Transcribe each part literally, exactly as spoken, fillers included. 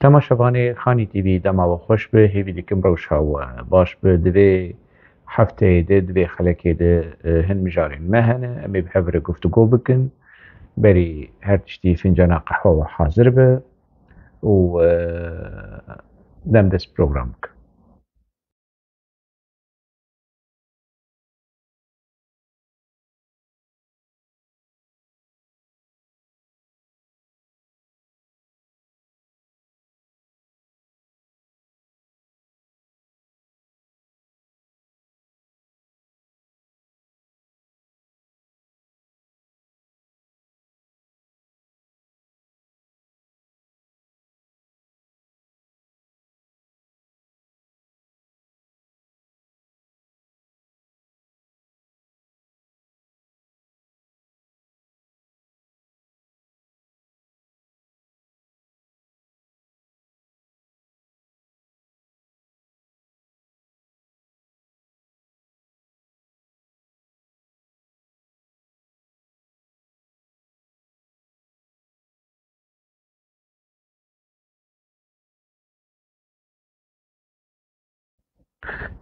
Temaşevanê Xanî T V, dema we xweş be, hêvî dikim rewşa we baş be. Di vê hefteyê de, di vê xelekê de, e, hin mijarên me hene, em ê bi hev re guftûgo bikin. Berî her tiştî fincana qehwa we hazir be û, e, dem dest program bikin.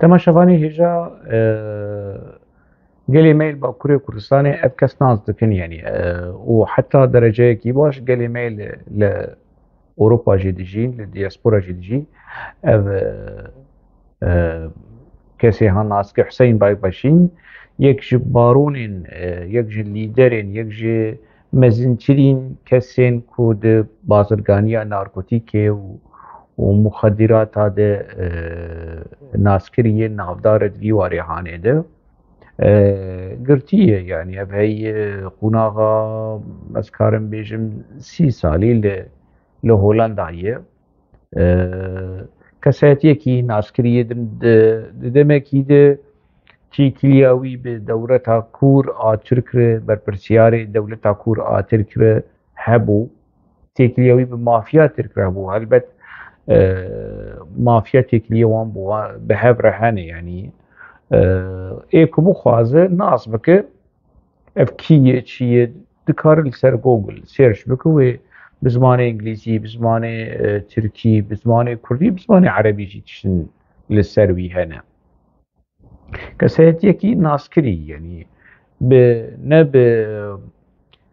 Temaşevanê hêja, e, gelê me yê li Bakurê Kurdistanê ev kes nas dikin, yanî, e, û heta dereceyekî baş gelê me yê li, li Ewropa jî dijîn, li diaspora jî dijîn. Ev, e, e, kesê ha nas ke Hüseyin Baybaşîn, yek ji baronên, e, yek ji lîderên, yek ji mezintirîn kesên ku di bazirganiya narkotîkê û, û muxedirata de, e, naskirî yê navdar e di vî warê hanê de, e, girtî ye. Yanî ev hey, e, qonaxa, ez karim bêjim, sî salî li, li Holanda ye. E, kesayetiyekî naskirî ye di, di, di demekî de têkiliya wî bi dewleta kûr a Tirk re, berpirsiyarê dewleta kûr a Tirk re hebû. Têkiliya wî bi mafya Tirk re hebû. Helbet, e, mafya têkiliyê wan bi wan, bi hev re hene, yanî, e, ê ku bixwaze nas bike, ev kî ye, çi ye, dikare li ser Google search bike, wê bi zimanê îngilîzî, bi zimanê, e, tirkî, bi zimanê kurdî, bi zimanê erebî jî tiştin li ser wî hene. Kesayetiyekî naskirî, yanî bi, ne bi,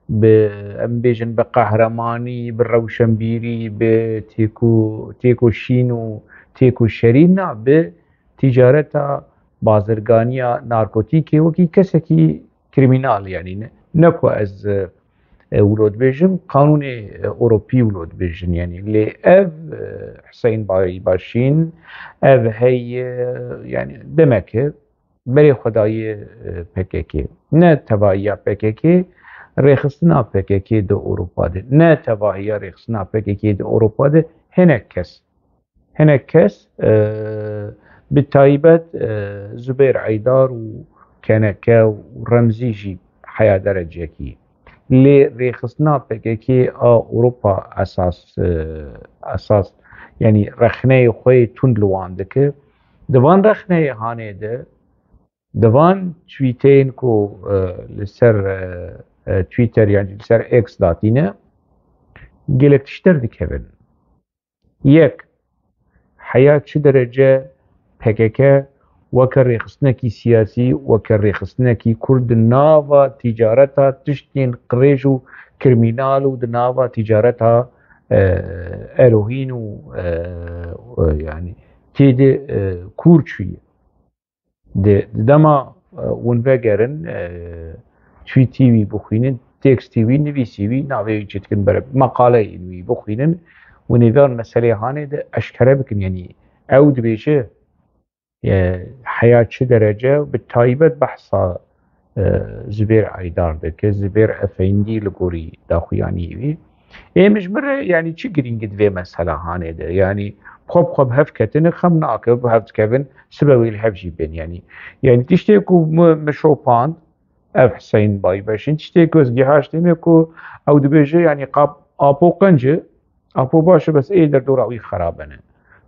bi, em bêjin, bi qehremanî, bi rewşenbîrî, bi têko-, têkoşîn û têkoşerî, na, bi tîcareta bazirganiya narkotîkê wekî kesekî krîmînal, yanî ne, ne ku ez, e, wilo dibêjim, qanûnê, e, Ewropî wilo dibêjin, yanî lê ev, e, Hüseyin Baybaşîn, ev hey, e, yanî demeke berê xwe daye, e, P K K. Ne tevahiya P K K rêxistina P K K di Ewropa de, ne tevahiya rêxistina P K K di Ewropa de hinek kes Hinek kes, e, bi taybet, e, Zubeyr Eydar û Keneke û Remzî jî heya derecekî. Lê rêxistina P K K a Ewropa esas, e, esas, yanî rexneyê xwe yê tund li wan dike. Di van rexneyê hanê de, di van tweetên ku, e, li ser, e, e, Twitter yan jî li ser X datîne, gelek tişt derdikevin. Yek, heya çi derece P K K weke rêxistinekî siyasî, weke rêxistinekî Kurd di nava tîcareta tiştên qirêj û krîmînal û di nava tîcareta, e, erohîn û, e, e, yanî tê de, e, kûr çûye. Di, di dema, e, hûn vegerin, e, tweetî wî bixwînin, tekstî wî, nivîsî wî, navê wî çêdikin ber, meqaleyên wî bixwînin, hûn ê van meselê hanê de eşkere bikin. Yanî ew dibêje, e, heya çi derece, bi taybet behsa, e, Zubêr Eydar dike, Zubêr Efendî li gorî daxuyaniyê wî. Ê min ji min re, yanî çi girîng e di vê mesela hanê de? Yanî xwe bi xwe bi hev ketine xem nake, bi hev dikevin, sibe wê li hev jî bên. Yanî, yanî tiştê ku min, min şopand, ev Hüseyin Baybaşîn, tiştê ku ez gihaştê me ku ew dibêje, yanî qap, apo qenc e, apo baş e, bes ê derdora wî xerabe ne.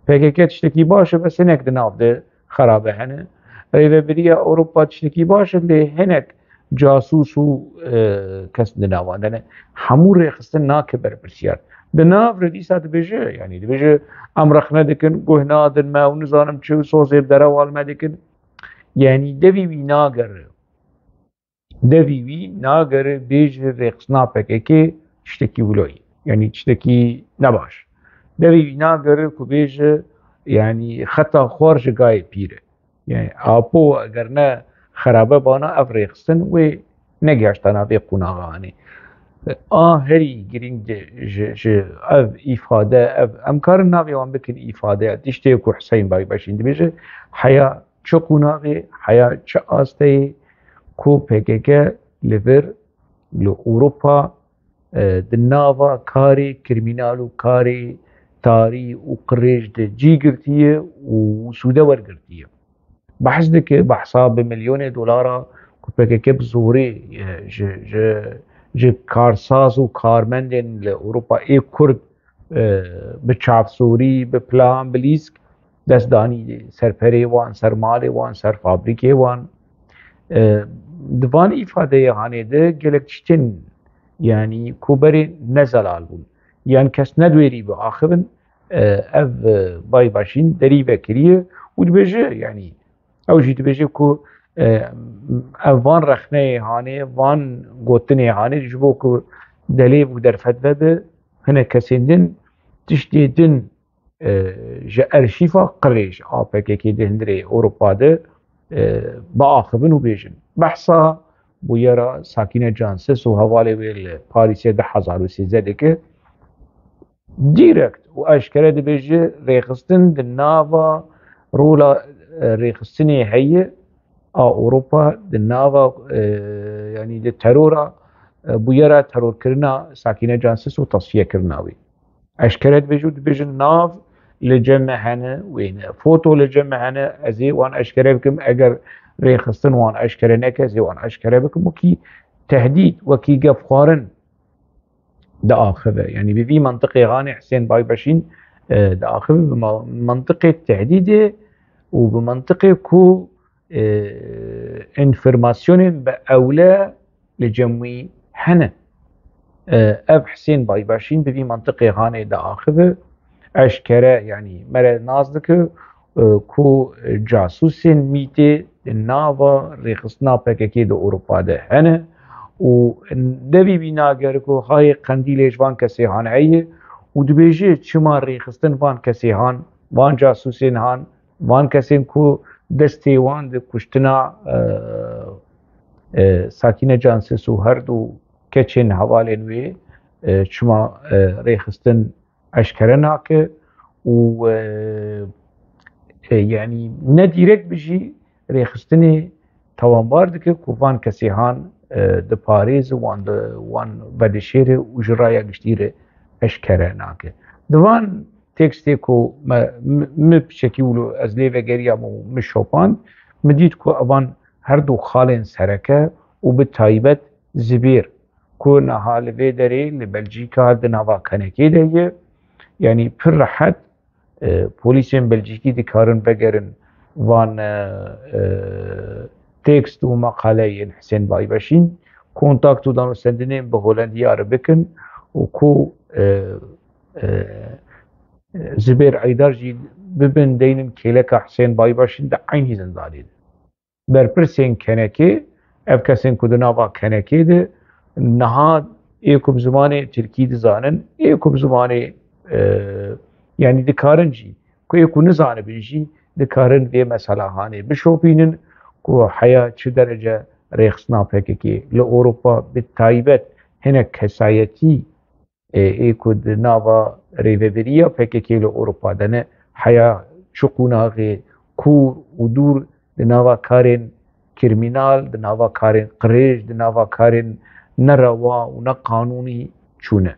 P K K tiştekî baş e, bes hinek di nav de xerabe hene. Rêvebiriya Ewropa tiştekî baş e, lê hinek casûs û, e, kes di nav de ne. Hemû rêxistin nake berpirsiyar. Di nav re dîsa dibêje, yanî dibêje, em rexne dikin, guh nadin me û nizanim çi û sozê bi derewa li me dikin. Yanî devî wî nagere. Devî wî nagere bêje rêxistina P K K tiştekî wilo ye. Yanî tiştekî nebaş. Devî wî nagere ku bêje, yanî xeta xwar ji gayê pîr e. Yanî Apo eger ne xerabe bana ev rêxistin wê negihaşta navê qonaxa hanê. A herî girîng de ji, ji ev îfade, ev em karin navê wan bikin îfade, tiştê ku Hüseyin Baybaşîn dibêje, heya çi qonaxê, heya çi asteyê ku P K K li vir, li Ewropa, e, di nava karê krîmînal û karê tarî û qirêj de cî girtiye û sûde wergirtiye. Behs dike, behsa bi milyonê dolara ku P K K bi zorê, e, ji, ji, ji karsaz û karmendên li Ewropa ê Kurd, e, bi çavsorî, bi plan, bi lîsk dest danî ser perê wan, ser malê wan, ser fabrîkê wan. E, di van îfadeyê hanê de gelek tiştên, yanî ku berê ne zelal bûn. Yan kes ne di wê rî biaxivin, e, ev, e, Baybaşîn derî vekiriye û dibêje, yanî ew jî dibêje ku, e, ev van rexneyê hanê, van gotinê hanê ji bo ku delêv û derfet vebe, hinek kesên din tiştê din, e, ji erşîfa qirêj a P K K di hundirê Ewropa de, e, biaxivin û bêjin. Behsa bûyera Sakîne Canses û hevalê wê li Parîsê du hezar û sêzdeh dike. Dîrekt û eşkere dibêje rêxistin di nava rola, e, rêxistinê heye a Ewropa di nava, e, yanî di terora, e, bûyera terorkirina Sakîne Canses û tasfiyekirina wî. Eşkere dibêje û dibêjin nav li cem me hene, wê ne. Foto li cem me hene, ez ê wan eşkere bikim. Eger rêxistin wan eşkere neke, ez ê wan eşkere bikim. Wekî tehdîd, wekî gefxwarin diaxive. Yanî bi vî mentiqê hanê Husên Baybaşîn, e, diaxive bi ma-, mentiqê tehdîdê û bi mentiqê ku, e, înformasyonên bi ewle li cem wî hene. E, ev Husên Baybaşîn bi vî mentiqê hanê diaxive. Eşkere, yanî mere nas dike, e, ku casûsên mîtê di nava rêxistina P K K di Ewropa de hene û devî wî nagere ku hayê qendîlê ji van kesê han heye û dibêje çima rêxistin van kesê han, van casûsên han, van kesên ku destê wan di kuştina, e, e, Sakîne Canses û her du keçên hevalên wê, e, çima, e, rêxistin eşkere nake û, e, e, yanî ne dîrekt bi jî rêxistinê tawanbar dike ku van kesê han, e, diparêze, wan di, wan vedişêre û ji raya giştî re eşkere nake. Di van tekstê ku me, mi, mi piçekî wilo ez lê vegeriyam û mi şopand, mi dît ku evan her du xalên sereke û bi taybet Zibêr ku niha li vê derê li Belcîka di nava kenekê de ye. Yanî pir rehet, e, polîsên Belcîkî dikarin vegerin van, e, e, tekst û meqaleyên Husên Baybaşîn, kontakt û danûstendinên bi Holendiya re bikin û ku, e, e, Zibêr Eydar jî bibin deynin kêleka Husên Baybaşîn di eynî zindanê de. Berpirsên kenekê, ev kesên ku di nava kenekê de niha ê ku bi zimanê tirkî dizanin, ê ku bi zimanê, e, yanî dikarin jî, ku ê ku nizanibin jî dikarin vê mesela hanê bişopînin ku heya çi derece rêxistina P K K li Ewropa bi taybet hinek kesayetî ê, ê ku di nava rêveberiya P K K li Ewropa de ne, heya çi qonaxê kûr û dûr di nava karên krîmînal, di nava karên qirêj, di nava karên nerewa û neqanûnî çûne.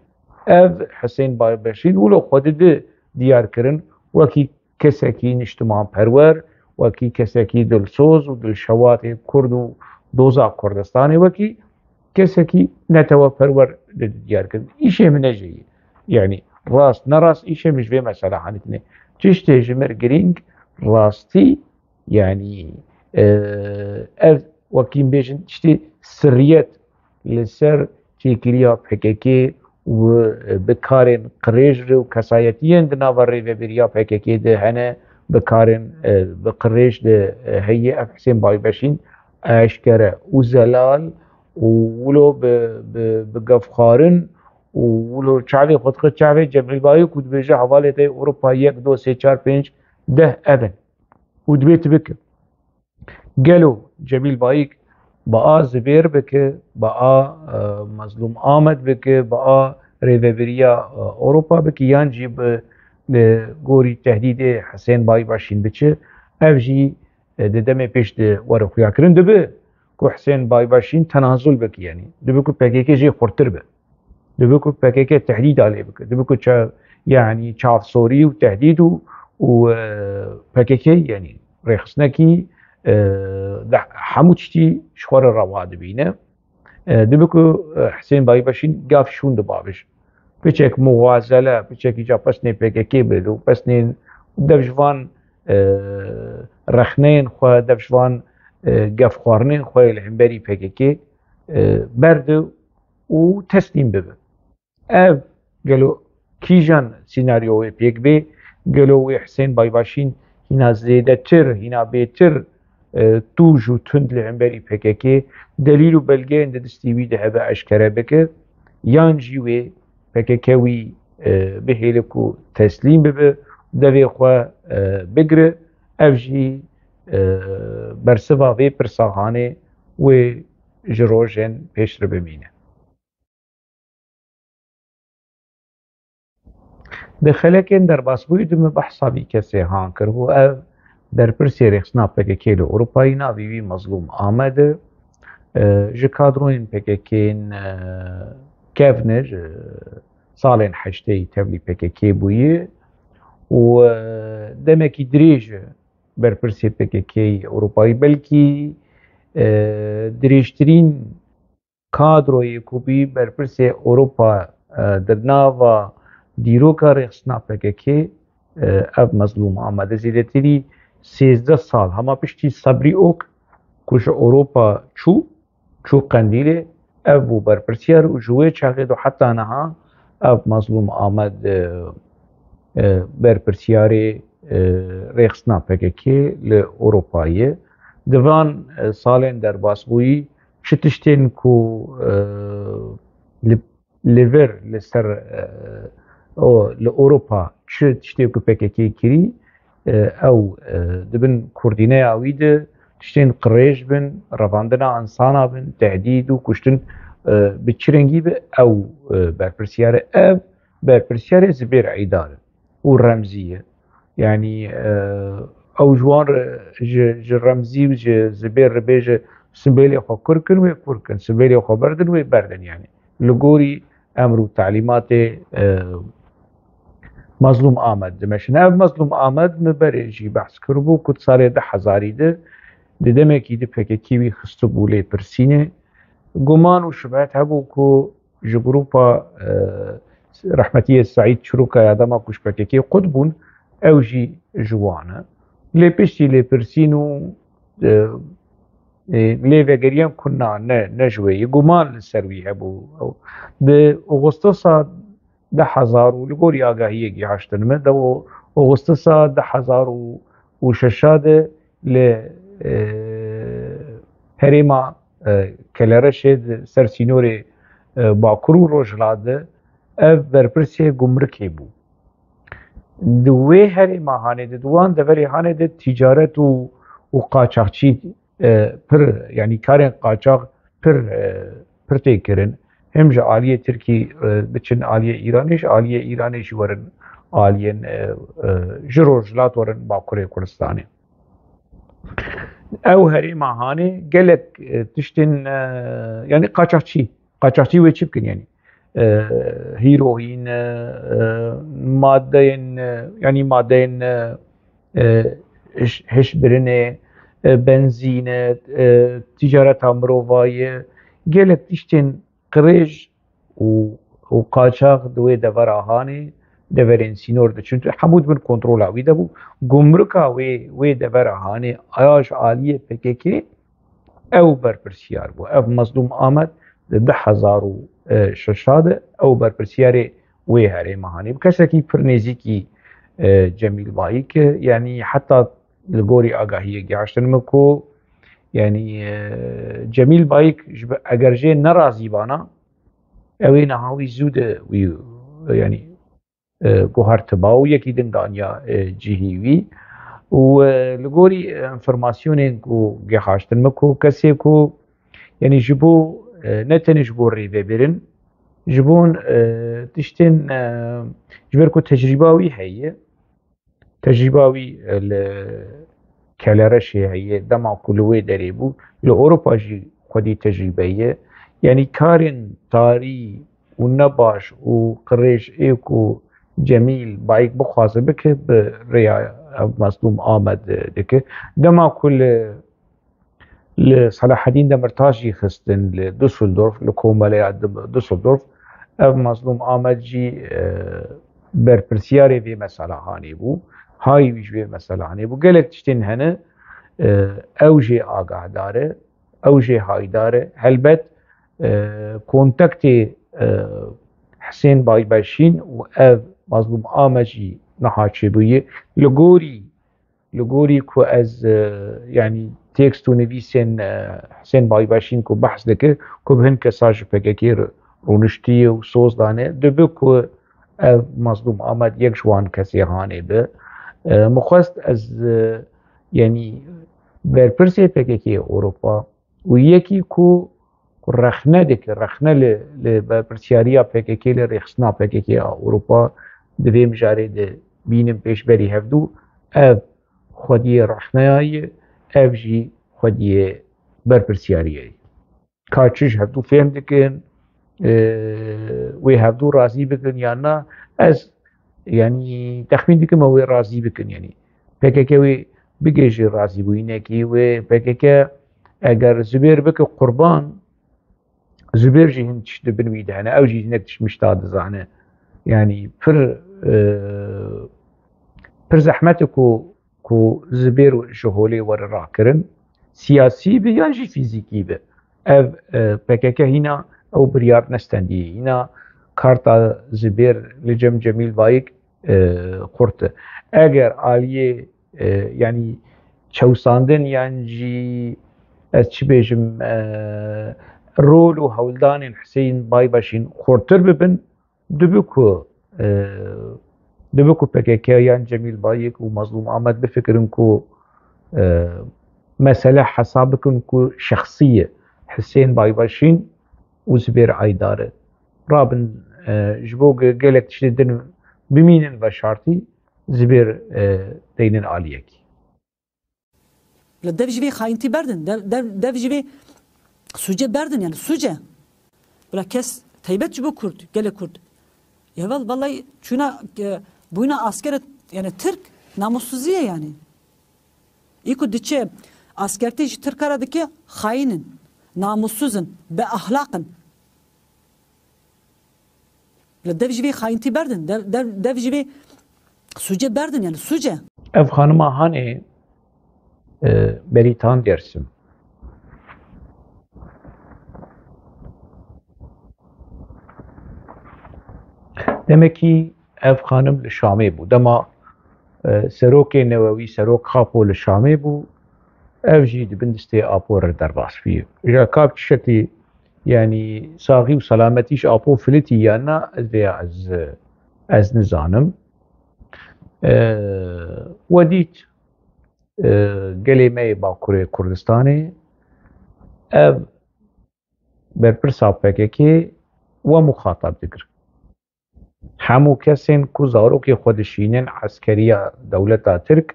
Ev Husên Baybaşîn wilo xwe dide diyar kirin wekî kesekî niştimanperwer, wekî kesekî dilsoz û dilşewatê Kurd û doza Kurdistanê, wekî kesekî neteweperwer dide diyar kirin. Îşê min ne jê ye. Yanî rast nerast îşê min ji vê mesela hanî tine. Tiştê ji mir girîng rastî, yanî, e, ev wekî em bêjin tiştê sirriyet li ser têkiliya P K K û, e, bi karên qirêj re û kesayetiyên di nava rêveberiya P K K de hene, bi karên, e, bi qirêj de, e, heye. Ev Husên Baybeşîn eşkere û zelal û wilo bi, bi, bi gefxwarin û wilo çavê xwe dixwe çavê Cemîl Bayik û dibêje hevalê te Ewropa yek, do, sê, çar, pênc, deh ev in. Û dibê tu bike. Gelo Cemîl Bayik bi a Zibêr bike, bi a, e, Mezlûm Amed bike, bi a Rêveberiya, e, Ewropa bike, yan jî bi li gorî tehdîdê Husên Baybaşîn biçe, ev jî, e, di demê pêş de were xuyakirin dibe ku Husên Baybaşîn tenazul bike, yanî dibe ku P K K jê xurtir be. Dibe ku P K K tehdîda lê bike. Dibe ku ça-, yanî çavsorî û tehdîd û, û, e, P K K, yanî rêxistinekî, e, de hemû tiştî ji xwe re rewa dibîne. E, dibe ku, e, Husên Baybaşîn gav şûn diba biçek muxazele, biçek îca pesnê P K K bide û pesnên dev ji van, e, rexneyên xwe, dev ji van, e, gefxwarinên xwe li hemberî P K K, e, berde û teslîm bibe. Ev gelo kîjan sînaryo wê pêk bê? Gelo wê Husên Baybaşîn hîna zêdetir, hîna bêtir, e, tûj û tund li hemberî P K K delîl û belgeyên di destî wî de hebe eşkere bike, yan jî wê P K K wî, e, bihêle ku teslîm bibe, devê xwe, e, bigire, ev jî, e, bersiva vê pirsa hanê wê ji rojên pêşre bimîne. Di xelekên derbasbûyî de min behsa vî kesê han kir û ev berpirsê rêxistina P K K li Ewropayê navê wî Mezlûm Amed e. E, ji kadroyên P K K yên, e, kevn e, ji salên heşteyî tevlî P K K bûye û, e, demekî dirêj e berpirsê P K K Ewropayê, belkî, e, dirêjtirîn kadroyê ku bî berpirsê Ewropa, e, di nava dîroka rêxistina P K K, e, ev Mezlûm Amed e. Zêdetirî sêzdeh sal hema piştî Sabrî Ok ku ji Ewropa çû, çû Qendîlê, ev bû berpirsiyar û ji wê çaxê de heta niha ev Mezlûm Amed, e, e, berpirsiyarê, e, rêxistina P K K li Ewropa ye. Di van, e, salên derbasbûyî çi tiştên ku, e, li, li vir, li ser, e, o, li Ewropa çi tiştê ku P K K kirî, e, ew, e, di bin koordîneya wî de tiştên qirêj bin, revandina insana bin, tehdîd û kuştin, e, bi çi rengî be, ew, e, berpirsiyar e. Ev berpirsiyarê Zibêr Eydar e û Remzî ye. Yanî, e, ew ji wan re, ji, ji Remzî û ji Zibêr re bêje simbêlê xwe kur kin, wê kur kin, simbêlê xwe berdin, wê berdin. Yanî li gorî emr û talîmatê, e, Mezlûm Amed dimeşin. Ev Mezlûm Amed min berê jî behs kiribû ku di salê du hezarî de di demekî di P K K wî xistibû lêpirsînê. Guman û şibhet hebû ku ji grûpa, e, rehmetiyê Seîd Çirûka ya dema ku ji P K K qut bûn, ew jî ji wan e. Lê piştî lêpirsîn û, e, e, lêvegeriyan ku na, ne, ne ji wê ye. Guman li ser wî hebû. Ew di Oxustosa du hezar û li gorî agahiyê gihaştin me, de o Oxustosa du hezar û şeş de li, e, herêma, e, Kelereşê di ser sînorê, e, Bakur û Rojhilat de ev berpirsê gumrikê bû. Di wê herêma hanê de, di wan deverê hanê de tîcaret û, û qaçaxçî, e, pir, yanî karên qaçax pir, e, pir tê kirin. Hem ji aliyê Tirkî, e, biçin aliyê Îranê, ji aliyê Îranê jî werin aliyên, e, e, ji Rojhilat werin Bakurê Kurdistanê. Ew herêma hanê gelek, e, tiştên, e, yanî qaçaxçî, qaçaxçî wê çi bikin yanî? E, hîroyîn, e, e, madeyên, e, yanî madeyên, e, e, hiş-, hişbirinê, e, benzîn e, e, tîcareta mirovayê, gelek tiştên qirêj û, û qaçax di wê devera hanê, deverên sînor de, çimkî hemû di bin kontrola wî de bû. Gumrika wê, wê devera hanê, aya ji aliyê P K K ew berpirsiyar bû. Ev Mezlûm Amed di du hezar û şeş de ew berpirsiyarê wê herêma hanê bû. Kesekî pir nêzîkî, e, Cemîl Bayik e. Yanî heta li gorî agahiyê gihaştin min ku, yanî, e, Cemîl Bayik ji bi, eger jê nerazî bana, ew ê niha wî zû de wî, yanî, e, guhertiba û yekî din daniya, e, cihî wî. Û, e, li gorî, e, informasyonên ku gihaştin min ku kesê ku, yanî ji bo, e, ne tenê ji bo rêvebirin, ji bo, e, tiştên, e, ji ber ku tecrîba wî heye, tecrîba wî, e, li Kelereşê heye, dema ku li wê derê bû, li Ewropa jî xwedî tecrîbe ye. Yanî karên tarî û nebaş û qirêj ê ku Cemîl Bayik bixwaze bike, bi rêya ev Mazlûm Amed dike. Dema ku li, li Selahedîn Demirtaş jî xistin li Düsseldorf, li Komeleya Dim-, Düsseldorf, ev Mazlûm Amed jî, e, berpirsiyarê vê meselehanê bû. Hayî wî ji vê meselehanê bû. Gelek tiştên hene, e, ew jê agahdar e, ew jê haydar e. Helbet, e, kontaktê, e, Hisên Baybaşîn û ev Mazlûm Amed jî niha çêbûye. Li gorî, li gorî ku ez, e, yanî tekst û nivîsên, e, Hisên Baybaşîn ku behs dike, ku bi hin kesa ji P K K re rûniştiye û soz dane, dibe ku ev Mazlûm Amed yek ji wan kesê hanê be. E, min xwest ez, e, yanî berpirsê P K K Ewropa û yekî ku, ku rexne dike, rexne li, li berpirsiyariya P K K, li rêxistina P K K a Ewropa di vê mijarê de bînim pêşberî hevdû, ev xwediyê rexneya ye, ev jî xwediyê berpirsiyariyê ye. Ka çi ji hevdû fêm dikin, e, wê hevdû razî bikin yan na, ez, yanî, texmîn dikim ew wê razî bikin, yanî P K K wê bigihêje razîbûyînekî, wê P K K eger Zubêr bike qurban, Zubêr jî hin tişt di bin wî de hene, ew jî hinek tişt mişta dizane. Yanî pir, e, pir zehmet e ku, ku Zubêr ji holê were rakirin, siyasî be yan jî fîzîkî be. Ev, e, P K K hîna ew biryar nestendiye. Hîna karta Zubêr li cem Cemîl Bayik, e, xurt e. Eger aliyê, e, yanî çewsandin yan jî, ez çi bêjim, e, rol û hewldanên Hisên Baybaşîn xurtir bibin, dibe ku, e, dibe ku P K K yan Cemîl Bayik û Mazlûm Amed bifikirin ku, e, mesele hesab bikin ku şexsî ye Hisên Baybaşîn û Zubêr Aydar e. Rabin, e, ji bo ge-, gelek tiştê din bimînin veşartî, Zubêr, e, deynin aliyekî. Bila dev ji vê xayintî berdin, dev, dev, dev ji vê sûcê berdin, yani sûc e. Bila kes taybet ji bo Kurd, gelê Kurd. Ya vel-, vallahi çûna, e, bûna asker, yani Tirk, namussuzî ye yani. Î ku diçe askertî ji Tirka re dike, xayîn in, namussuz in, beaxlaq in. Li dev ji vê xayintî berdin, dev, dev, dev ji vê sûcê berdin, yani sûc e. Ev xanima hanê, e, Berîtan Dêrsim. Demekî ev xanim li Şamê bû. Dema, e, serokê newewî, serok Apo li Şamê bû, ev jî di bin destê Apo re derbas bûye. Îja ka bi çi şeklî, yanî saxî û selametî ji Apo filitî yan na, ez vêya ez, ez nizanim. E, we dît, e, gelê me yê Bakurê Kurdistanê, ev berpirsa P K K we muxatab dikir. Hemû kesên ku zarokê xwe dişînin eskeriya dewleta Tirk,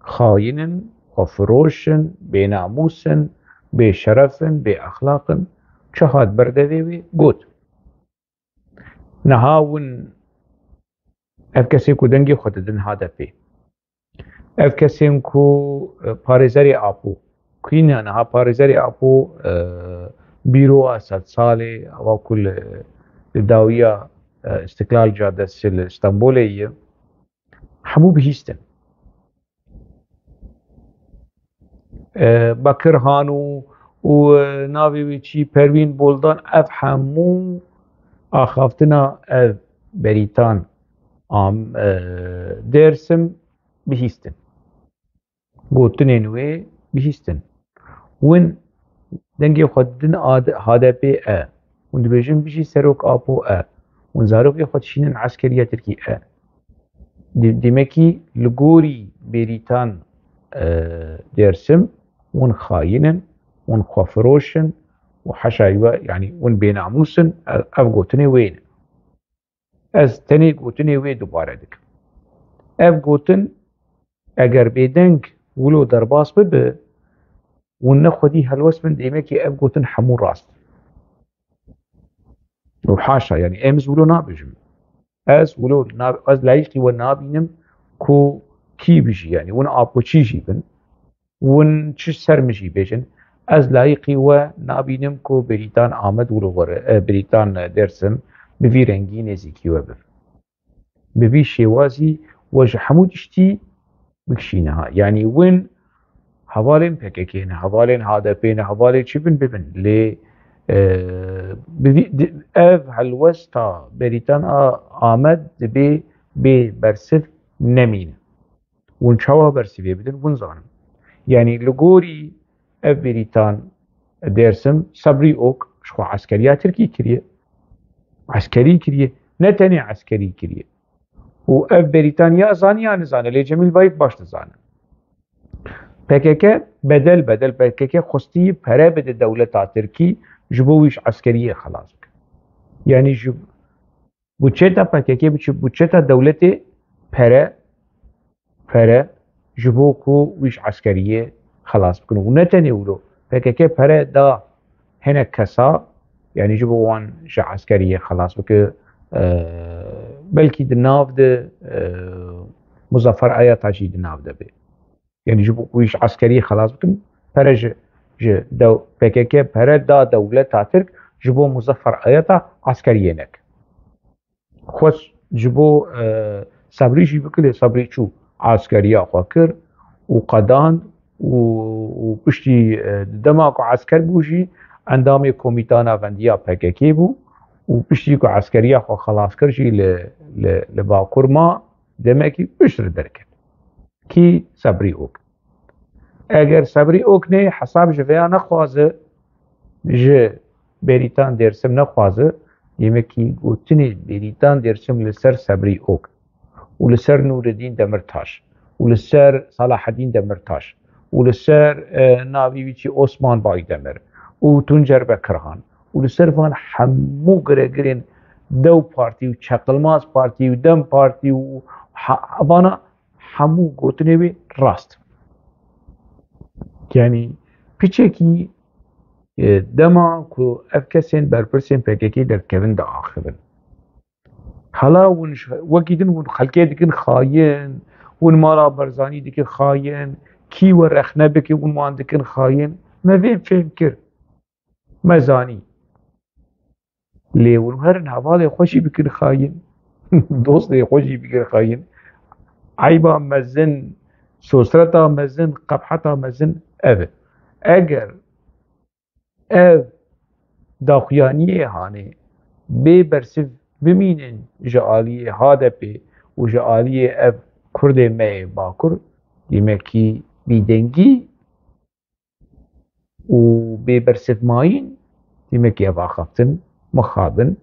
xayîn in, xwefiroş in, bênamûs in, bêşeref in, bêexlaq in. Çi hat ber devê wê? Got, niha win, ev kesê ku dengê xwe didin H D P. Ev kesên ku, e, parêzerê Apo, ku yîne niha parêzerê Apo, e, bîroa sedsalê, ewa ku li, li dawiya, e, Îstiklal Caddesi li Stenbolê ye, hemû bihîstin. E, Bekir Han û, û, e, navê wê çî Perwîn Boldan, ev hemû axaftina ev Berîtan am, e, Dêrsim bihîstin. Gotinên wê bihîstin. Win dengê xwe didin A D, H D P e. Hûn dibêjin bijî Serok Apo e. Hûn zarokê xwe dişînin eskeriya Tirkî e. Di-, demekî li gorî Bêrîtan, e, Dêrsim, hûn xayîn in, hûn xwefiroş in û heşa we, yanî hûn bênamûs in, ev, ev gotinê wê ne. Ez tenê gotinê wê dubare dikim. Ev gotin, eger bêdeng wilo derbas bibe, hûn ne xwedî helwest bin, demekî ev gotin hemû rast in. Û haşa, yanî em ji wilo nabêjim. Ez wilo na-, ez layîqî we nabînim ku kî bijî, yanî hûn apoçî jî bin, hûn çi ser min jî bêjin. Ez layîqî we nabînim ku Bêrîtan Amed wilo were, e, Bêrîtan Dêrsim bi vî rengî nêzîkî we bibe. Bi vî şêwazî we ji hemû tiştî bikişîne ha. Yanî win hevalên P K K ne, hevalên H D P ne, hevalê çi bin bibin. Lê, e, bi vî, di, ev helwesta Bêrîtan a, Amed dibê bê bersiv nemîne. Hûn çawa bersivê bidin, hûn zanin. Yanî li gorî ev Bêrîtan Dêrsim, Sebrî Ok, ji xwe eskeriya Tirkî kiriye. Eskerî kiriye. Ne tenê eskerî kiriye. Û ev Bêrîtan ya zanî ya nizane, lê Cemîl Bayik baş dizane. P K K bedel, bedel P K K xwestî pere bide dewleta Tirkî ji bo wî ji eskeriyê xelas bike. Yanî ji budçeta P K K biçe budçeta dewletê pere, pere ji bo ku wî ji eskeriyê xelas bikin. Û ne tenê wilo, P K K pere da hinek kesa, yanî ji bo wan ji eskeriyê xelas bike, e, belkî di nav de, e, Muzaffer Ayata jî di nav de be. Yanî ji bo ku wî ji eskeriyê xelas bikin, pere ji, ji dew-, P K K pere da dewleta Tirk ji bo Muzaffer Ayata eskeriyê neke. Xwest ji bo, e, Sebrî jî bike, lê Sebrî çû eskeriya xwe kir û qedand û, û piştî, e, di dema ku esker bû jî endamê komîta navendiya P K K bû û piştî ku eskeriya xwe xelas kir jî li, li, li Bakur ma, demekî pişt li derket. Kî? Sebrî Ok. Eger Sebrî Ok nê hesab ji vêya nexwaze, ji Bêrîtan Dêrsim nexwaze, demekî gotinê Bêrîtan Dêrsim li ser Sebrî Ok û li ser Nûredîn Demirtaş û li ser Salahedîn Demirtaş û li ser, e, navî wî çi Osman Baydemir û Tuncer Bekirhan û li ser van hemû giregirên Dew Partî û Çeqilmaz Partî û Dem Partî û ha-, vana hemû gotinê wê rast. Yanî piçekî, e, dema ku ev kesên berpirsên P K K derdikevin diaxivin. Hala hûn ji, wekî din hûn xelkê dikin xayin, hûn mala Barzanî dikin xayin, kî we rexne bike hûn wan dikin xayin. Me vê fêm kir. Me zanî. Lê hûn herin hevalê xwe jî bikin xayin. Dostê xwe jî bikin xayin. Eyba mezin, sosreta mezin, qebheta mezin ev e. Eger ev daxuyaniyê hanê bê bersiv bimînin ji aliyê H D P û ji aliyê ev Kurdê me yê Bakur, demekî bîdengî û bê bersivmayîn, demekî ev axaftin mixabin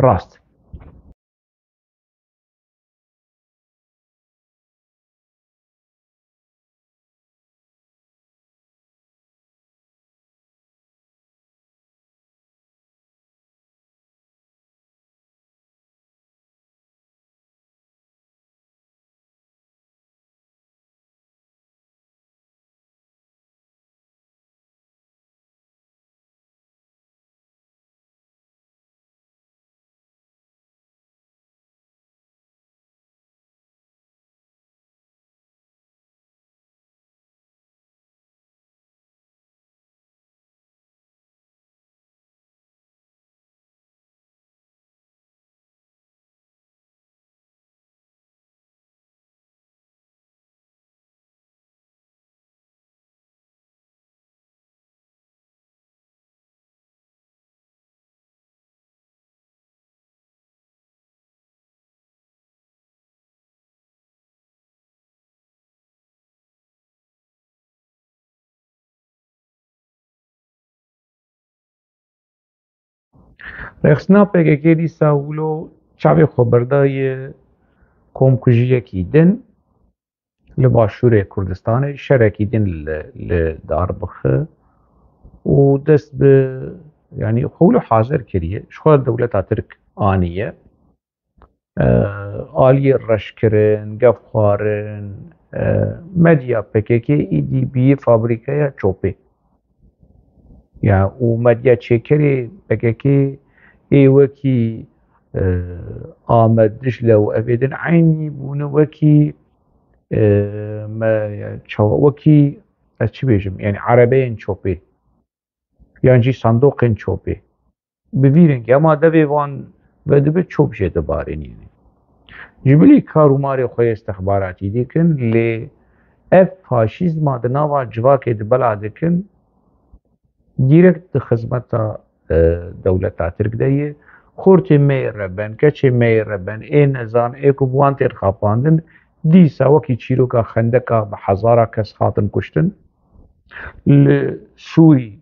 rast. Rêxistina P K K dîsa wilo çavê xwe berdaye komkujiyekî din li başûrê Kurdistanê, şerekî din li, li dar bixe û dest bi, yanî xwe wilo hazir kiriye. Ji xwe dewleta Tirk aniye. E, aliyê reşkirin, gevxwarin, e, medya P K K îdî bîye fabrîkeya çopê. Ya û medya çêkerê P K K ê wekî, e, Amed, Dicle û evê din eynî bûne wekî, e, me, çawa, wekî, ez çi bêjim, yanî erebeyên çopê yan jî sandoqên çopê. Bi vî rengî, hema devê wan vedibe çop jê dibarînîne. Ji bilî kar û marê xwe yê istixbaratî dikin, lê ev faşîzma di nava civakê de bela dikin, dîrekt di xizmeta, e, dewleta Tirk de ye. Xortê me yê reben, keçê me yê reben, ê nezan, ê ku bi wan tên xapandin, dîsa wekî çîroka xendeka bi hezara kes hatin kuştin. Li Sûrî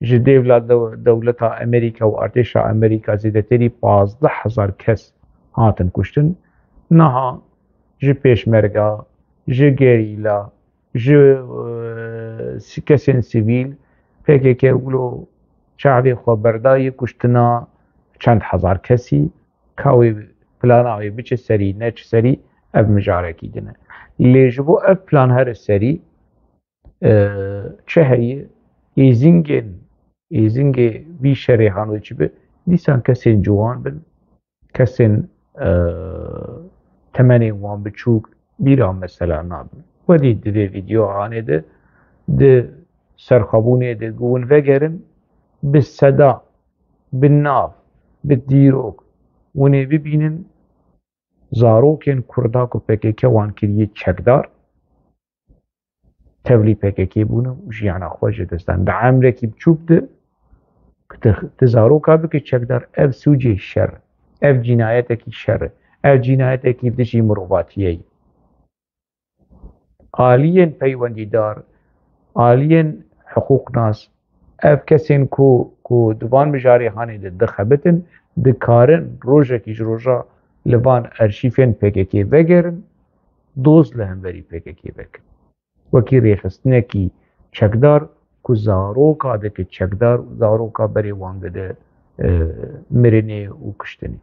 ji dêvla dew-, dewleta Amerîka û artêşa Amerîka zêdetirî pazdeh hezar kes hatin kuştin. Niha ji pêşmerga, ji gerîla, ji, e, si-, kesên sivîl, P K K wilo çavê xwe berdaye kuştina çend hezar kesî, ka wê plana wê biçe serî, neçe serî, ev mijarekî din e. Lê ji bo ev plan here serî, e, çi heye? Êzingên, êzingê vî şerê han wê çi be? Dîsan kesên ciwan bin, kesên, e, temenên wan biçûk bîra mesela nabin. Wedî di vê vîdeo hanê de, di serxwebûnê de ku hûn vegerin, bi seda, bi nav, bi dîrok hûn ê bibînin, zarokên Kurda ku P K K wan kiriye çekdar, tevlî P K K bûne û jiyana xwe ji dest dan. Di emrekî biçûk de, ku tu, tu zaroka bike çekdar, ev sûcê şer, ev cînayetekî şer, ev cînayetekî dijî mirovatiyê ye. Aliyên peywendîdar, aliyên hiqûqnas, ev kesên ku, ku di van mijarê hanê de dixebitin, dikarin rojekî ji roja li van arşîfên P K K vegerin, doz li hemberî P K K vekin. Wekî rêxistinekî çekdar ku zaroka dike çekdar û zaroka berê wan dide, e, mirinê û kuştinê.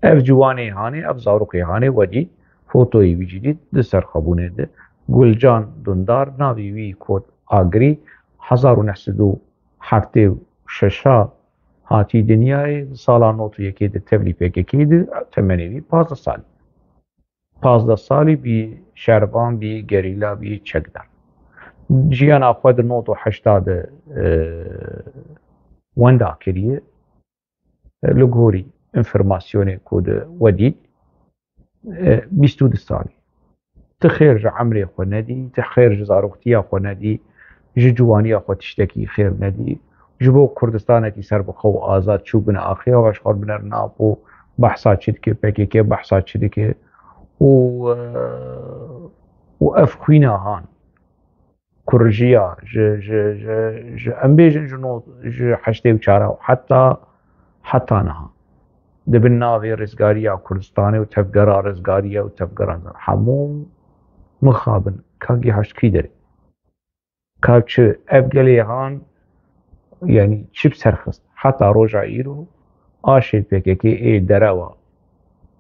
Ev ciwanê hanê, ev zarokê hanê we dît, fotoyê wî jî dît, di serxwebûnê de. Gulcan Dundar, navê wî kot Agirî, hezar û neh sed û heftê û şeş hatî dinyayê, di sala nod û yekê de tevlî P K K de, temenê wî pazdeh salî. Pazdeh salî bî şervan, bî gerîla, bî çekdar. Jiyana xwe di nod û heşta de, e, wenda kiriye. Li gorî înformasyonê ku di we dît, e, bîst û du salî. Ti xêr ji emrê xwe nedî, ti xêr ji zaroxtiya xwe nedî, ji ciwaniya xwe tiştekî xêr nedî. Ji bo Kurdistanekî serbixwe û azad çûbûne axê, ava ji xwe biner nav û behsa çi dike, P K K behsa çi dike û, e, û ev xwîna han ku rijiya ji, ji, ji, ji, em bêjin ji no, ji heştê û çar û heta, heta niha. Di bin navê rizgariya Kurdistanê û tevgera rizgariya û tevgera hemû mixabin ka gihaşt kî derê. Ka çi ev gelê han, yanî çi bi ser xist. Heta roja îro aşê P K K ê derewa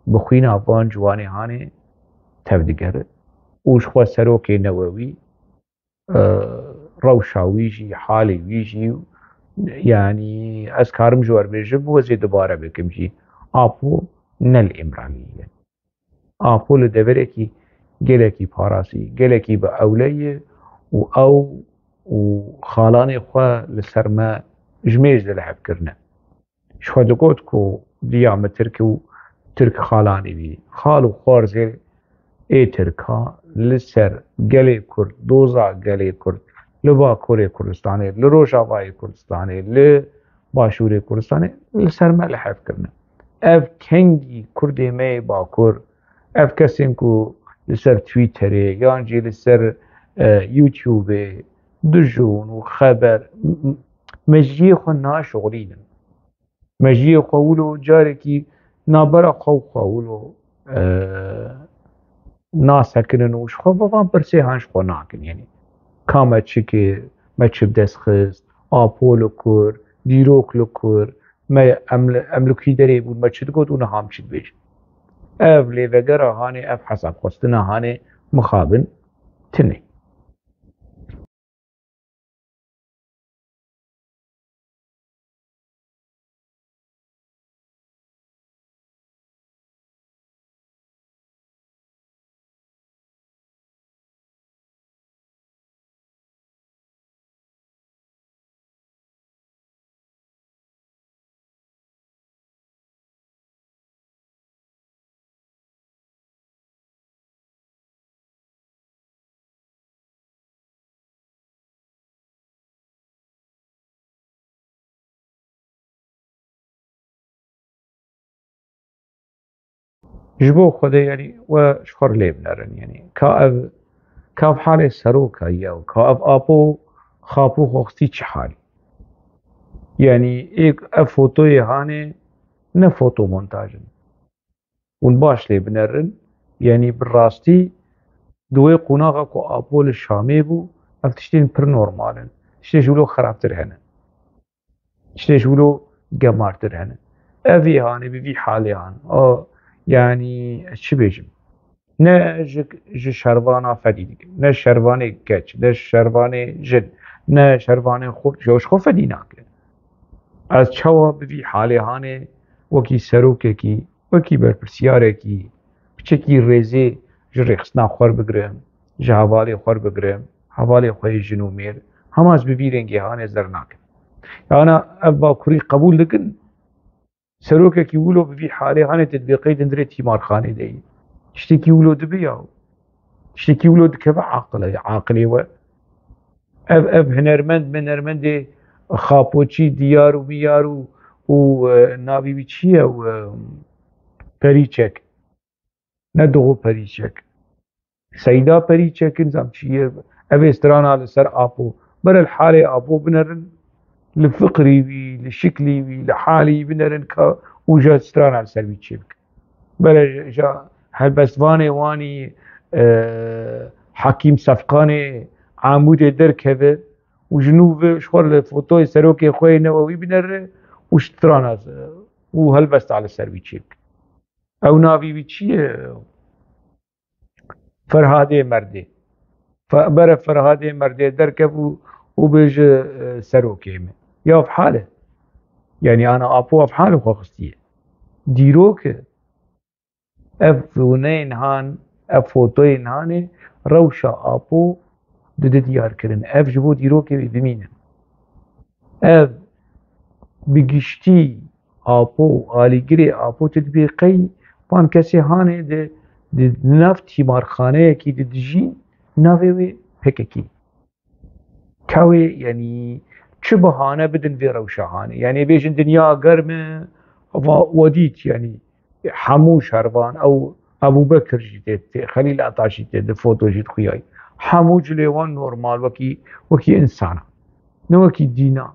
bi xwîna van ciwanê hanê tev digere û ji xwe serokê newewî, e, rewşa wî jî, halê wî jî, yanî ez karim ji we re bêjim, wezê dubare bikim jî, Apo ne li Îmraliyê ye. Apo li deverekî gelekî parasî, gelekî bi ewle ye û ew û xalanê xwe li ser me ji mêj de li hev kirine. Ji xwe digot ku diya min Tirk û Tirk xalanê wî, xal û xwarzê ê Tirka li ser gelê Kurd, doza gelê Kurd, li Bakurê Kurdistanê, li Rojavayê Kurdistanê, li Başûrê Kurdistanê, li ser me li hev kirine. Ev kengî Kurdê me yê Bakur, ev kesên ku li ser Twitterê yan jî li ser, e, YouTubeê dijûn û xeber, m-, m-, meciyê xwe naşixulînin. Mejiyê xwe wilo carekî nabera xwe û xwe wilo, e, nasekinin û ji xwe ve van pirsê han ji xwe nakin. Yanî ka me çi kir, me çi bi dest xist, Apo li kur, dîrok li kur, me em li, em li kî derê bûn, me çi digot û niha em çi dibêjin. Ev lêvegera hanê, ev hesabxwestina hanê mixabin tune. Ji bo Xwedê, yanî we ji xwe re lê binerin, yanî ka ev, ka ev halê seroka ye û ka ev apo xapû xwe xistî çi halî? Yanî êk ev fotoyê hanê ne fotomontaj in. Hûn baş lê binerin, yanî bi rastî di wê qonaxa ku apo li Şamê bû, ev tiştên pir normal in. Tiştê ji wilo xerabtir hene. Tiştê ji wilo gemartir hene. Ev ê hanê bi vî halê han. A, yanî ez çi bêjim? Ne ji, ji şervana fedî dikim, ne şervanê keç, ne şervanê jin, ne şervanê xurt, ji xwe fedî nake. Ez çawa bi vî halê hanê wekî serokekî, wekî berpirsiyarekî, piçekî rêzê ji rêxistina xwe re bigirim, ji hevalê xwe re bigirim, hevalê xwe yê jin û mêr, hema ez bi vî rengê hanê zer nakim. Yana ev bakurî qebûl dikin, serokekî wilo bi vî halê hanê te dibê qey di ndirê tîmarxanê de yî. Tiştekî wilo dibe ya. Tiştekî wilo dikeve aqilê, aqilê we. Ev, ev hinermend, hinermendê xapoçî, diyar û miyar û, û, e, navî wî çi ye? Û, e, Perîçek. Ne Doğu Perîçek. Seyda Perîçek in, zam çi ye? Ev ê strana li ser apo. Bere li halê apo binerin. Li fikrî wî, li şiklî wî, li halî wî binerin ka û ja strana li ser wî çêbikin. Bere ja helbestvanê wanî, e, Hakîm Sefqanê Amûdê derkeve û ji nû ve ji xwe li fotoyê serokê xwe yê Newewî binere û strana û helbesta li ser wî çêbikin. Ew navî wî çi ye? Ferhadê Merdê. Fe-, bere Ferhadê Merdê derkev û, û bêje, e, serokê me. Ya ev hal e. Yanî ana apo ev hal xwe xistiye. Dîrok e. Ev wêneyên han, ev fotoyên hanê rewşa apo dide diyar kirin. Ev ji bo dîrokê wê bimînin. Ev bi giştî apo, alîgirê apo tu dibê qey van kesê hanê di, di nav tîmarxaneyekî di dijîn, navê wê P K K. Ka wê, yanî çi bahane bidin vê rewşa hanê? Yanî bêjin dinya germ e, va we dît, yanî hemû şervan, ew Ebûbekir jî tê, tê, Xelîl Ataş jî tê, di foto jî dixuyayî. Hemû cilê wan normal, wekî, wekî insana. Ne wekî dîna.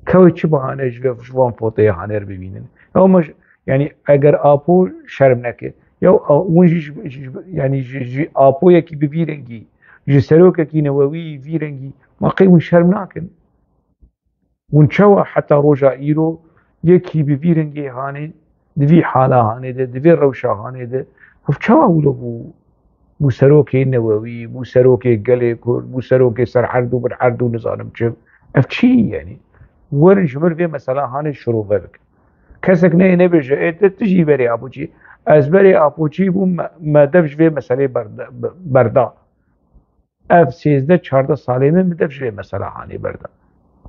Ka wê çi bahane ji vê, ji van fotoyê hanê re bibînin? Ew me ji, yanî eger apo şerm neke, ya, a, hûn jî ji, ji, ji, yanî ji, ji apoyekî bi vî rengî, ji serokekî newewî vî rengî, ma qey hûn şerm nakin? Hûn çawa heta roja îro yekî bi vî rengê hanê, di vî hala hanê de, di vê rewşa hanê de, ev çawa wilo bû, bû serokê newewî, bû serokê gelê Kurd, bû serokê ser erd û bin erd û nizanim çi? Ev çi ye yanî? Werin ji vir vê mesela hanê şirove bikin. Kesek neyê nebêje, ê te tu jî berê apoçî. Ez berê apoçî bûm, me, me dev ji vê meselê berde-, be-, berda. Ev sêzdeh çardeh salê min bi dev ji vê mesela hanê berda.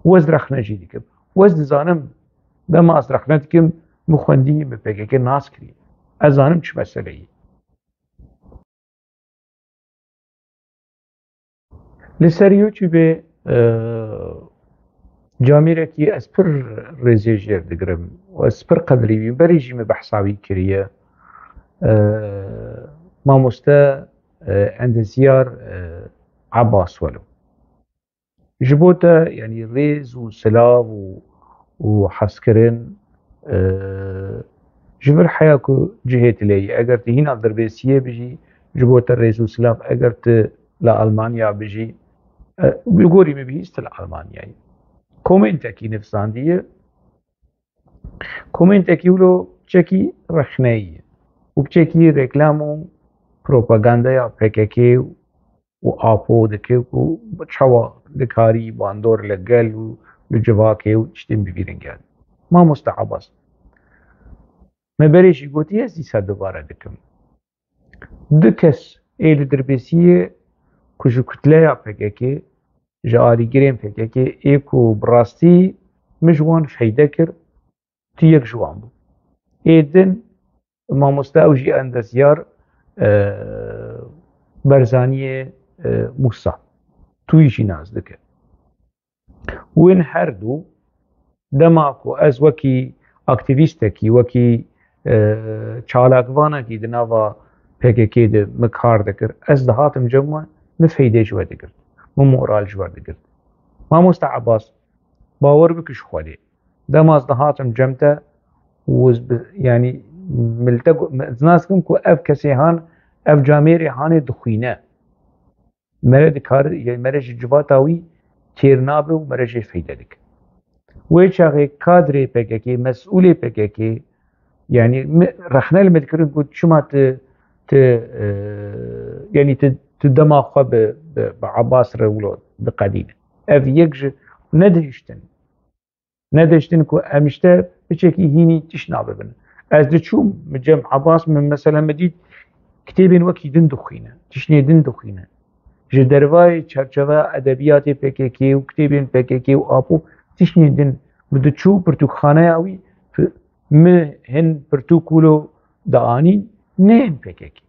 Wez rexne jî dikim. Wez dizanim, dema ez rexne dikim, min xwendî, min P K K nas kirî. Ez zanim çi meseleyî. Li ser YouTubeê, e, camêrekî ez pir rêzê jêr digirim û ez pir qedirî wî. Berê jî min behsa wî kiriye. E, mamoste, e, endezyar, e, Abbas Welo. Ji bo te, yanî rêz û silav û, û hezkirin, e, ji vir heya ku cihê tu lê yî. Eger tu hîna dirbêsiyê bijî, ji bo te rêz û silav, eger tu li Almanya bijî, e, li gorî min bihîst tu li Almanyayê. Komentekî nivîsandiye, komentekî wilo çekî rexneyî û çekî reklam û propagandaya P K K û Apo dike ku çawa dikarî bandor li gel û li civakê û tiştên bivîrin gel. Mamoste Abbas, me berê jî gotiye, ez dîsa dubare dikim. Du kes ê li dirbêsiyê ku ji kutleya P K K, ji alîgirên P K K ê ku bi rastî min ji wan feyde kir, tu yek ji wan bû. Ê din mamoste ew jî endezyar, e, Berzaniyê, e, Musa. Tu yî jî nas dike. Win her du dema ku ez wekî aktivîstekî, wekî, e, çalakvanekî di nava P K K de min kar dikir, ez dihatim cem we, min feydê ji we digirt, min moral ji we digirt. Mamoste Abbas, bawer bike ji Xwedê. Dema ez dihatim cem te û ez bi, yanî, min li te got, ez nas dikim ku ev kesê han, ev camêrê hanê dixwîne. Mere dikar, yanî mere ji civata wî têr nabe û mere jê feyde dike. Wê çaxê kadrê P K K, mesûlê P K K, yanî mi, rexne li min dikirin ku çima tu, tu, e, yanî tu, tu dema xwe bi, bi, bi Abbas re wilo diqedîne. Ev yek ji nedihiştin. Nedihiştin ku em ji te piçekî hînî tişt nabibin. Ez diçûm, min cem Abbas, min mesela min dît kitêbên wekî din dixwîne, tiştê din dixwîne. Ji dervayê çerçeveya edebiyatê P K K û kitêbên P K K û Apo tiştê din min diçû pirtûkxaneya wî, mi hin pirtûk wilo dianîn, ne yên P K K.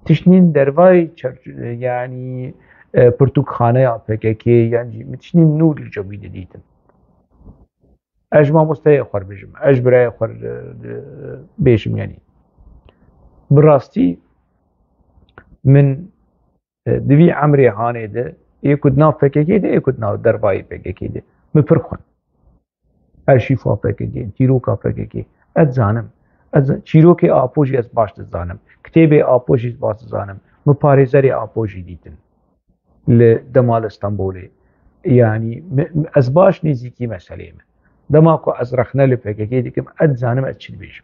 Tiştên dervayê çerç-, yanî, e, pirtûkxaneya P K K, yan jî min tiştên nû li cem wî didîtin. Ez ji mamosteyê xwe re bêjim, ez ji birayê xwe re, e, bêjim, yanî. Bi rastî min, e, di vî emrê hanê de, ê ku di nav P K K de, ê ku di nav dervayê P K K de, min pir xwend. Erşîfa P K K, çîroka P K K, ez dizanim. Ez, çîrokê Apo jî ez baş dizanim. Kitêbê Apo jî ez baş dizanim. Min parêzerê Apo jî dîtin li dema li Stenbolê. Yanî, mi, mi, ez baş nêzîkî meseleyê me. Dema ku ez rexne li P K K dikim, ez dizanim ez çi dibêjim.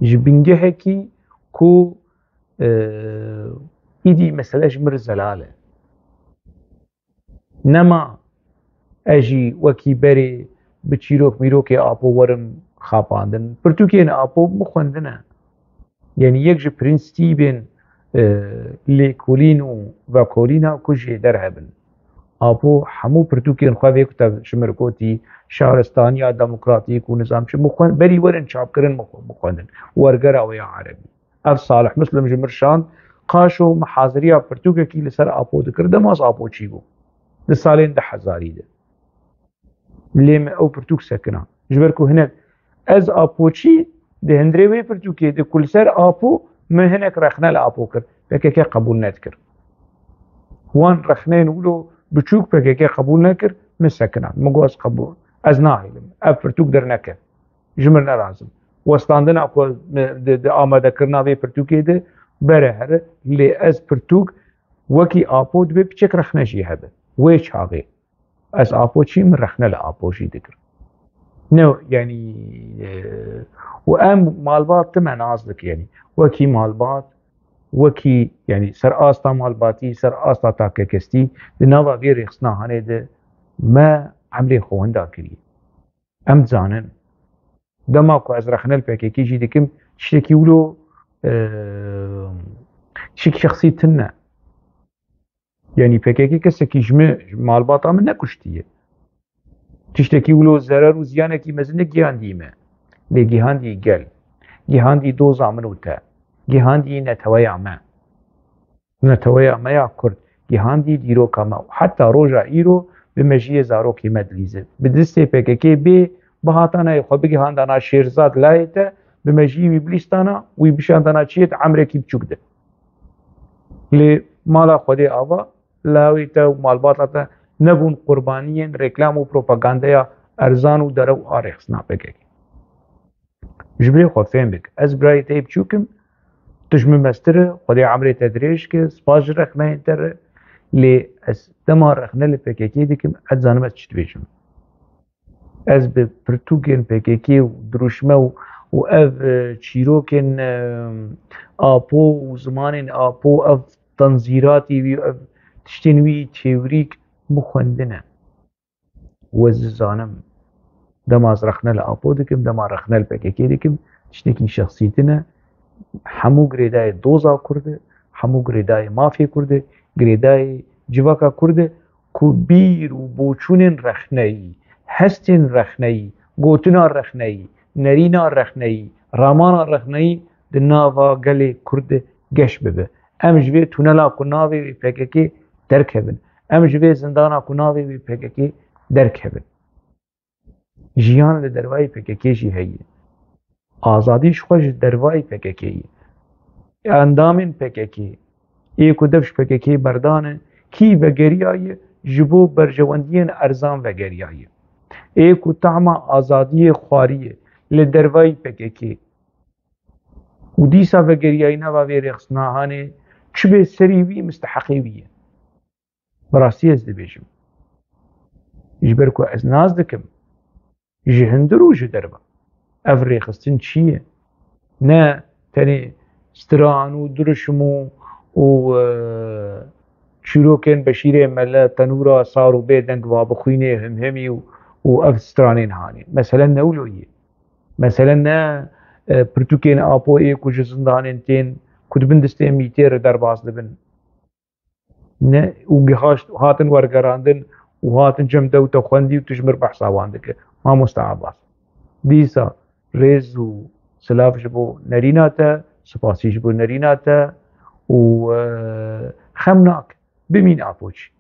Ji bingehekî ku, e, îdî mesele ji min re zelal e. Nema ez jî wekî berê bi çîrok mîrokê Apo werim xapandin. Pirtûkên Apo min xwendine. Yanî yek ji prensîbên, e, lêkolîn û vekolîna ku jêder hebin. Apo hemû pirtûkên xwe vê ku te ji min gotî, şaristaniya demokratîk û nizam çi, min xwend-, berî werin çapkirin min xwe-, min xwendin. Wergera wê ya erebî. Ev Salih Muslim ji min şand, qaşo min haziriya pirtûkekî li ser Apo dikir, dema ez Apoçî bûm. Di salên du hezarî de. Lê min ew pirtûk sekina. Ji ber ku hinek ez Apoçî di hundirê wê pirtûkê de ku li ser Apo min hinek rexne li Apo kir. P K K qebûl nedikir. Wan rexneyên wilo biçûk P K K qebûl nekir, min sekina. Min got ez qebûl, ez nahêlim. Ev pirtûk derneke. Ji min nerazim. Westandina ku di, di amadekirina vê pirtûkê de bere here, lê ez pirtûk wekî Apo dibê piçek rexne jî hebe. Wê çaxê ez Apoçî, min rexne li Apo jî dikir. Ne, yanî, e, û em malbat tim nas dikin, yanî wekî malbat, wekî, yanî ser asta malbatî, ser asta takekestî, di nava vê rêxistina hanê de me emrê xwe winda kiriye. Em dizanin. Dema ku ez rexne li P K K jî dikim, tiştekî wilo, e, tiştekî şexsî tune. Yanî P K K kesekî ji min, ji malbata min nekuştiye. Tiştekî wilo zerer û ziyanekî mezin negihandî me. Lê gihandî gel. Gihandî doza min û te. Gihandî neteweya me. Neteweya me ya Kurd gihandî dîroka me û heta roja îro bi mejiyê zarokê me dilîze. Bi destê P K K bê bihatana xwe bigihandana Şêrzad layê te, bi mejiyê wî bilîstana, wî bişandana çiyê di emrekî biçûk de. Lê mala Xwedê ava, lawê te û malbata te nebûn qurbaniyên reklam û propagandeya erzan û derew a rêxistina P K K. Ji bilê xwe fêm bik. Ez birayê te yê biçûk im, tu ji min mestir e, Xwedê emrê te dirêj ke, spas ji rexneyên te re, lê ez dema rexne li P K K dikim, ez dizanim ez çi dibêjim. Ez bi pirtûkên P K K û dirûşme û, û ev, e, çîrokên, e, Apo û zimanên Apo, ev tenzîratî wî, ev tiştên wî teorîk bi xwendine. Û ez dizanim, dema ez rexne li Apo dikim, dema rexne li P K K dikim, tiştekî şexsî tune, hemû girêdayê doza Kurd e, hemû girêdayê mafê Kurd e, girêdayê civaka Kurd e, ku bîr û boçûnên rexneyî, hestên rexneyî, gotina rexneyî, nerîna rexneyî, ramana rexneyî di nava gelê Kurd de geş bibe. Em ji vê tunela ku navê wê P K K derkevin. Em ji vê zindana ku navê wê P K K derkevin. Jiyan li dervayî P K K jî heye. Azadî ji xwe ji dervayî P K K ye. Endamên P K K, ê ku dev ji P K K berdane, kî vegeriyaye, ji bo berjewendiyên erzan vegeriyaye. Ê ku tahma azadiyê xwariye li dervayî P K K û dîsa vegeriyaye nava vê rêxistina hanê, çi bê serî wî misteheqê wî ye. Bi rastî ez dibêjim. Ji ber ku ez nas dikim, ji hundir û ji derve, ev rêxistin çi ye? Ne tenê stran û dirişm û, û, e, çîrokên Beşîrê Mele, tenûra sar û bêdeng va bixwînê himhimî û, û ev stranên hanê. Mesele ne wilo ye. Mesele ne, e, pirtûkên Apo ê ku ji zindanên tên, ku di bin destê mîtê re derbas dibin. Ne, û gihaşt, hatin wergerandin û hatin cem te û te xwendî û tu ji mir behsa wan dike. Mamoste Abbas. Dîsa rêz û silav ji bo nerîna te, sipasî ji bo nerîna te û, e, xem nak, bimîn Apoçî.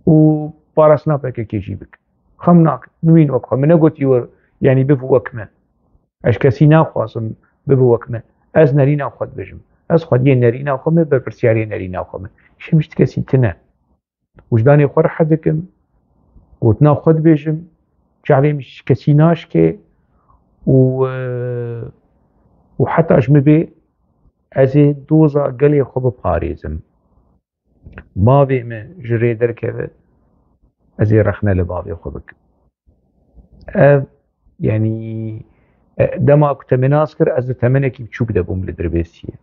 Û parastina P K K jî bik. Xem nak, bimîn wek xwe. Min negotî we, yanî bibe wek me. Ez ji kesî naxwazim bibe wek me. Ez nerîna xwe dibêjim. Ez xwediyê nerîna xwe me, berpirsiyarê nerîna xwe me. Îşê min ji ti kesî tune. Wijdanê xwe rehet dikim, gotina xwe dibêjim, çavê min ji kesî naşke û, e, û heta ji min bê ez ê doza gelê xwe biparêzim. Bavê min ji rê derkeve, ez ê rexne li bavê xwe bikim. Ev, yanî, e, dema ku te min nas kir, ez di temenekî biçûk de bûm li Dirbêsiyê.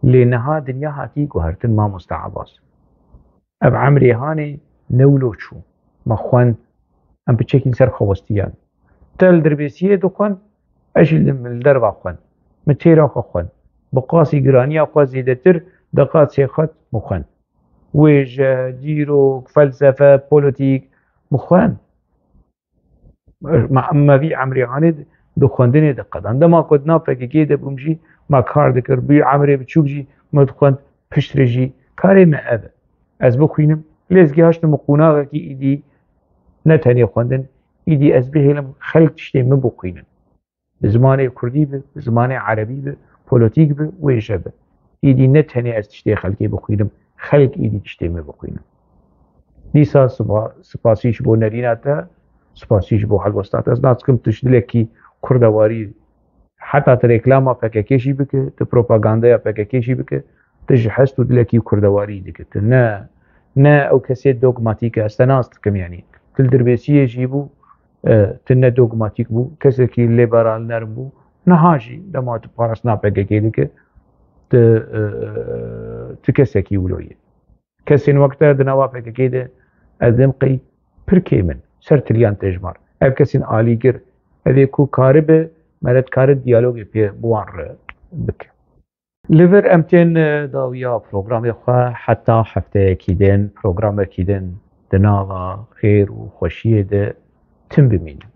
Lê niha dinya hatî guhertin, mamoste Abbas. Ev emrê hanê ne wilo çû. Me xwend, em piçekî ser xwe westiyan. Te li Dirbêsiyê dixwend, ez jî li, li derva xwend. Min têra xwe xwend. Bi qasî giraniya xwe zêdetir, deqa sê xet min xwend. Wêje, dîrok, felsefe, polîtîk min xwend. Me, me vî emrê hanê di, di xwendinê de qedan. Dema ku di nav P K K de bûm jî, me kar dikir. Bi emrê biçûk jî me dixwend, piştre jî karê me ev e. Ez bixwînim, lê ez gihaştim bi qonaxekî îdî ne tenê xwendin, îdî ez bihêlim xelk tiştê min bixwînin. Bi zimanê kurdî bi, bi zimanê erebî bi, polîtîk bi, wêje bi. Îdî ne tenê ez tiştê xelkê bixwînim, xelk îdî tiştê min bixwînin. Dîsa sipa-, sipasî ji bo nerîna te, sipasî ji bo helwesta te. Ez nas dikim tu ji dilekî kurdewarî, heta tu rêklama P K K jî bike, tu propagandaya P K K jî bike, tu ji hest û dilekî kurdewarî dike. Tu ne, ne ew kesê dogmatîk e, ez te nas dikim, yanî. Tu li Dirbêsiyê jî bû, e, tu ne dogmatîk bû, kesekî lîberal nerm bû. Niha jî dema tu parastina P K K dike, tu, e, tu kesekî wilo yî. Kesên wek te di nava P K K de ez dibim qey pir kêm in, ser tiliyan têjmar. Ev kesên alîgir, ev ê ku karibe, me re dikare diyalogê pê bi wan re bike. Li vir em tên, e, dawiya programê xwe, heta hefteyekî din, programekî din di nava xêr û xweşiyê de tim bimînin.